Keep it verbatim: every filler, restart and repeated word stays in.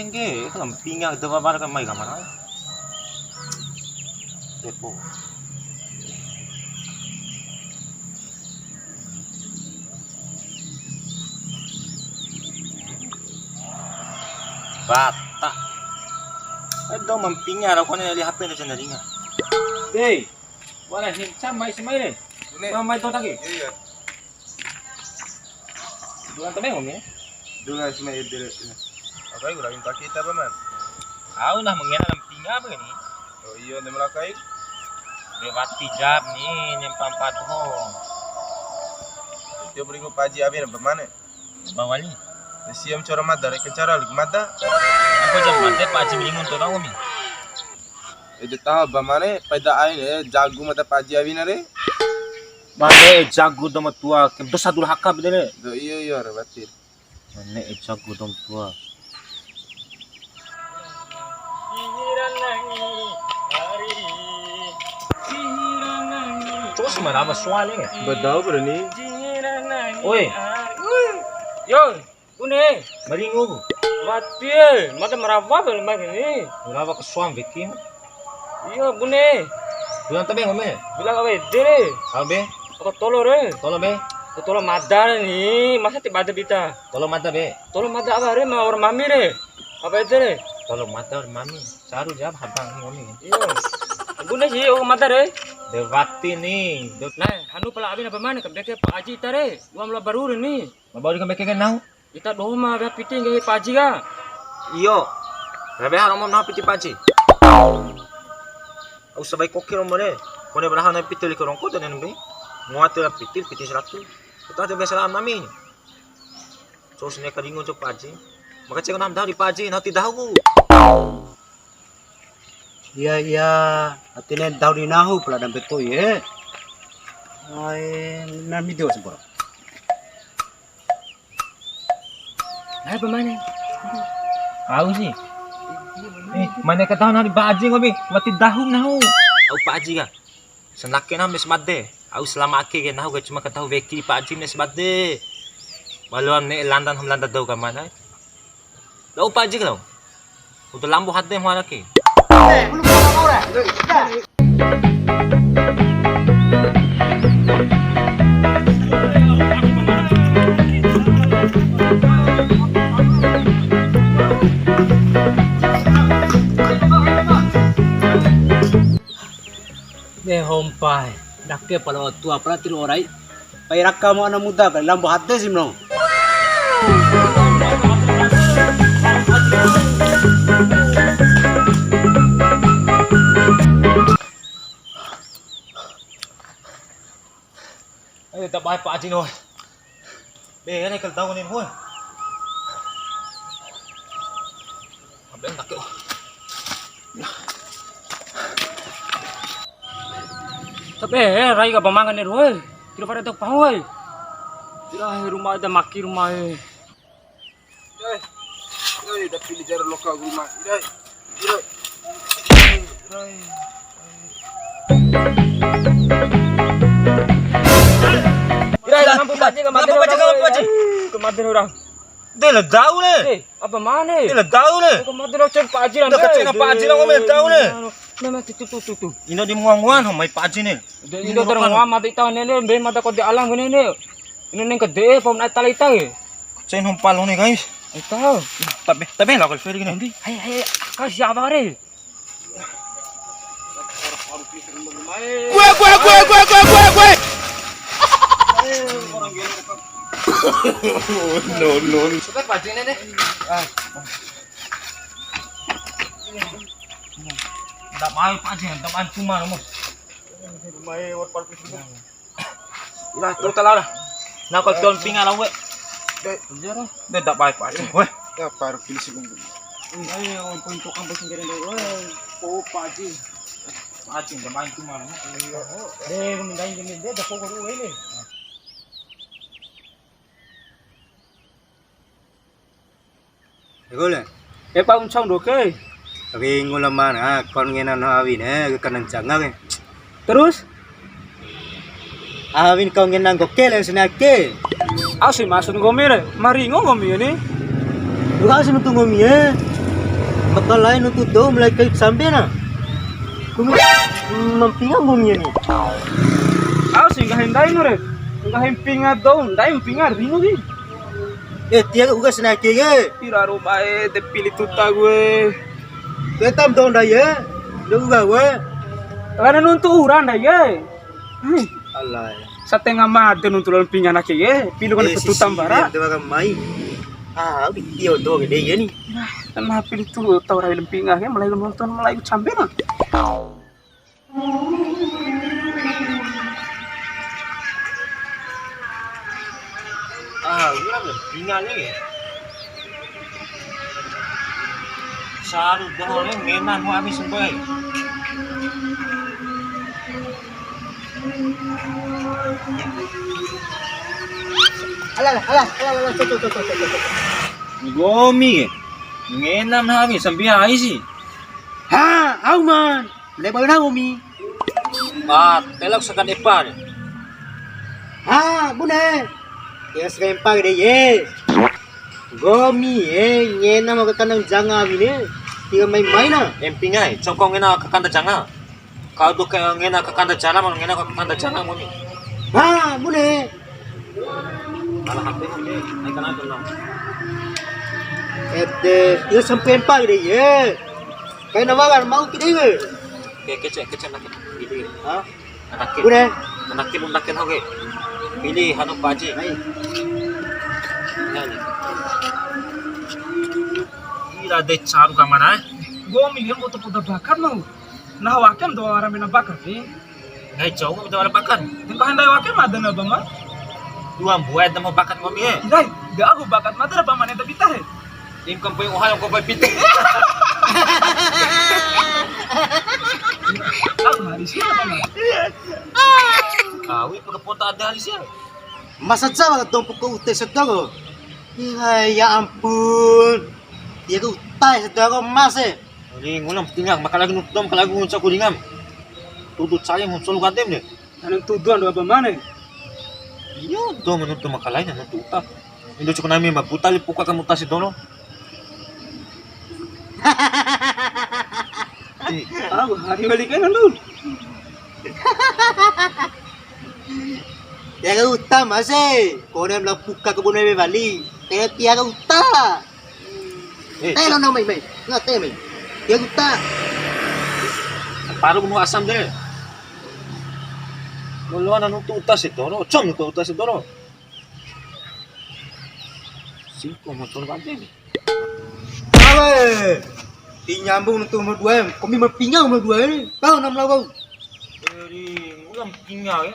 Oke, kalau pinga itu apa kan mai kamar. Depo. Bata. Aduh, mampinga ra kone li H P na cina ringa. Hei, wala hinca mai semai re. Ini. Mai to taki. Iya. Dula tebe nggomi? Dula sima ede. Apa yang kurang tak kita apa, Man? Au nah mangena lam pinga apa ni? Oh iya, nem lakai. Lewati jam ni, nem pampat ho. Dia beringu paji abi nem pemane? Bawali. Siam cora mada, reken cara lagi mada. Aku jam mada paji beringu tu nggomi. Ede taho ba mane, paida ain, eh, jago mada paji awina re. Mane, eh, jago dou ma tua, ke dosa durhaka bede re. Do iyo iyo re batir. Mane, eh, jago dou ma tua. Terus mana apa soalnya? Bedau berani. Oi. Yo. Bune. Maringu. Mati e, mada marawa bel mai ni. Marawa ke suam weki. Iyo, bune. Bilang tabe ngome. Bilang awe de re. Abe. Aku tolo re. Tolo be. Aku tolo mada ni, masa ti bada bita. Tolo mada be. Tolo mada apa re, ma orang mami re. Apa ede re? Tolo mada orang mami. Saru jawab habang ni ngome. Iyo. Bune si, oh mada re. Dewati ni. Nah, hanu pala abin apa mana? Kebeke Pak Haji ita re. Uang mula baru re ni. Ma baru kebeke ke nau. Ita doho ma weha piti nggahi Pak Haji ka? Iyo. Ra weha romo nahu piti Pak Haji. Au sabai koki romo ne. Kone beraha na piti liko rongko dan nembe. Muat la piti, piti saratu. Kita ada biasa lama mi. Terus ne karingu cok Pak Haji. Maka cek nam dahu di Pak Haji, nahu ti dahu ku. Iya, iya. Atine dahu di nahu pala dampe to'i e. Ai, nami deo semporo. Nah, pemain. Au si. Eh, mana ketahuan hari Pak Haji ngopi, wati dahu nahu. Au Pak Haji ka. Sanake nahu mes bade. Au selama ake ke nahu ke cuma ketahu weki Pak Haji mes bade. Baloan ne landan ham landa dou ka mana. Dou Pak Haji ka. Udah lambo hade muara ke. De hompa e, ndake pala tua pala tiru orai. Pai raka mu ana muda ka lambo hade si mlo. Ayo, ta bae Pak Haji no. Be, ene kel tau ni, boy. Ambil tak, oh. Tapi, eh, rai ka ba manga ni, boy. Kira pada tak paham, boy. Kira rumah ada maki rumah, eh. Rai, rai, tapi di jalan lokal rumah, rai. Ira. Ira, ira, nampu Pak Haji, nampu Pak Haji, nampu Pak Haji. Ke mati orang. De la dau le. Eh, apa mana? De la dau le. Ke mati orang cek Pak Haji. Dah kecil Pak Haji lah ngomel dau le. Memang tu, tu, tu, tu, tu. Ino di muang-muang, mai Pak Haji ni. Ino terang mati tahu ni, ni, be mata kau di alam ni, ni. Ino neng kede, pom naik tali tahu. Cek hom palo ni, guys. Tahu. Tapi, tapi lah kalau ferry ni. Nanti, hai, hai, kau siapa re? Gue, gue, gue, gue, gue, gue, gue. No, no. Suka Pak Haji ni, ni. Ah. Ndak mai Pak Haji, ndak mai cuma, Mas. Mai, war, war, war. Lah, terus telah lah. Nah, kau tuan pinga lah, we. Dek. De, dak baik, Pak Haji. Weh. Ya, baru pilih sebelum. Ayo, untuk kampus sendiri dulu, weh. Oh, Pak Haji. Pak Haji, udah main cuma, no? Iya. De, mindahin gini, de, dah pokok dulu ini. Gole. E pa uncau doke. Ringu la mana, kon ngena no awin e, ke kanan janga ke. Terus? Awin kau ngena nggoke le sini ake. Au si maksud nggomi re, maringo nggomi ini. Bukan si nuntu nggomi e. Makalai nuntu dou ma lai kai cambe na. Kumi ma mpinga nggomi ni. Au si nggahi ndai nu re. Nggahi mpinga dou, ndai mpinga rinu si. Eh, tiaga uga sanai ke ge. Ira ro bae, de pili tuta gue. Ketam dou ndai e. De uga gue. Lana nuntu ura ndai e. Hmm. Alai. Satenga made nuntu lalo mpinga nake ye, pilu kan. Eh, petu sisi tambara. Dia tu makan mai. Ah, au di tio do gede ye ni. Nah, kan pili tu tau rai mpinga ke, mulai nonton, mulai cambe na. Ah, udah mpinga ni. Saru doho re ngena mu ami sumbai. Alah, alah, alah, alah, alah, cok, cok, cok, cok, cok, cok. Nggomi ke. Ngena mu ami sambia ai si. Ha, au man. Mane bau na nggomi. Ah, telok sakan epa ni. Ha, bune. Ya, sakan epa gede ye. Nggomi e, ngena ma kakanda janga awi ne. Tiga mai-mai na. Empingai, coko ngena kakanda janga. Kau tu ke ngena kakanda janga, mau ngena kakanda janga nggomi. Ha, bune. Ala H P mu de, ai kana tu no. Ede, ya sampe empat gede ye. Kaina makan mau kide ye. Oke, kece, kece nak. Gitu. Ha? Anakin. Bune. Anakin, anakin, oke. Pilih anu Pak Haji. Hai. Ini nih. Ira de caru ka mana, eh? Nggomi ke mboto poda bakat mau. Nah, wakem do ara mena bakat ni. Ngai cau nggomi do ara bakat. Tengko handai wakem ada na bama. Dua buat nemu bakat nggomi, eh. Ndai, de aku bakat mata apa mana tapi tahe. Tim kampung oha yang kau pite. Aku hari sih apa, Mas? Kau itu kepota ada hari sih. Masa Jawa dompu ke ute sedoro. Ya, ya ampun. Dia ke utai sedoro mas e. Ri nguna tinggal makan lagi nutum kalau aku ngucap kuringam. Tutu cari muncul katem deh. Anu tuduan dua bamane. Iyo, do menurut makalai na tuta. Indo cukup nami ma buta li puka kamu tasi dono. Au, hari balik kan lu. Tiaga uta mase, kone mla puka kebun me bali. Te tiaga uta. Eh, te lo na mai mai. Nga te mai. Tiaga uta. Paru nu asam de. Loloan nuntu uta si doro, com nuntu uta si doro. Singko motor kante. Awe. Ti nyambung nuntu nomor dua em. Komi ma pinga nomor dua em. Kau enam lawan. Eri, ulang pinga ya.